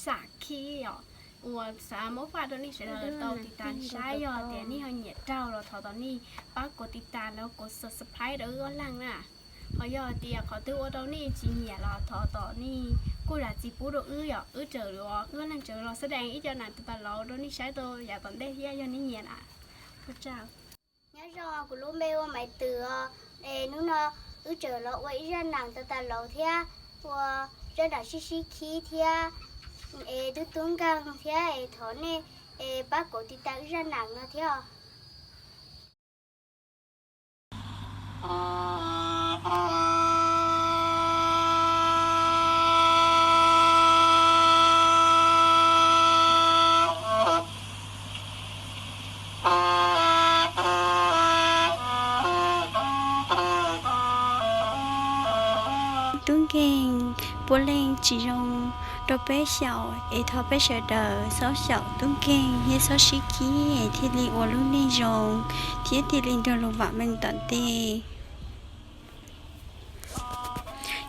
Xam khib os, uas xav muab faj rau nej sawv daws tau tiv tas saib. Yog tias nej ho nyiam raug los thov kom nej pab kuv tiv tas los kuv subscribe rau wb ob leeg na. Ho yog tias qhov twg ua rau nej tsis nyiam los thov kom nej kuj zam txim pub rau wb, yog wb tseem, wb ob leeg tseem los xab dees ib co nam tiv tas laus rau nej saib tau yav tom ntej thiab. Yog nej nyiam na, ua tsaug. Nyob zoo, kuv lub npe ua Maiv Twm os. Es hnub no wb tseem los ua ib zaj nam tiv tas laus thiab, ua zaj nam sib sib khib thiab, es tub tub nkeeg thiab, es thov nej es pab kuv tiv tas wb zaj nam no thiab. Tub nkeeg puav leej tsis zoo rau peb xyaum, es thov peb sawv daws txhob xyaum tub nkeeg thiab txhob sib khib es thiaj li ua lub neej zoo thiab thiaj li nrog luag vam meej tom ntej.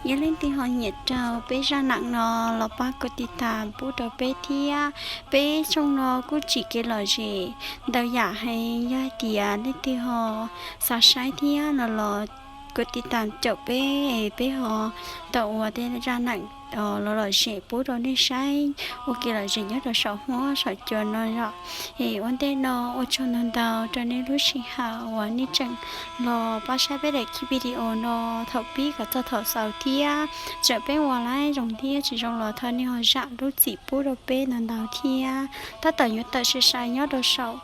Yog leej twg ho nyiam raug peb zaj nam no los pab kuv tiv tas pub rau peb thiab. Peb tshooj no kuj tsim kev lom zem ntau yam heev. Yog hais tias leej twg ho xav saib thiab no los kuv tiv tas caum peb, peb ho tau ua tej zaj nam los lom zem pub rau nej saib ua kev lom zem nyob rau saum huab saum cua no yom. Es ua ntej no ua tsaug ntau ntau rau nej lub sij hawm uas nej tseem los pab saib peb daim video no. Thaum pib kom txog thaum xaus thiab, txawm peb ua lawm zoo thiab tsis zoo los thov nej ho zam lub txim pub rau peb ntau ntau thiab. Tab tom yuav tawm sai sai nyob rau saum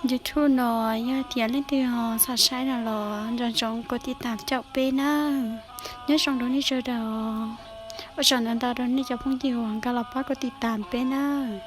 YouTube no, yog tias leej twg ho xav saib no los nco ntsoov kuv tiv tas caum peb nawb. Nyob zoo rau nej sawv daws. Ua tsaug ntau ntau rau nej cov phooj ywg uas nkag los pab kuv tiv tas peb nawb.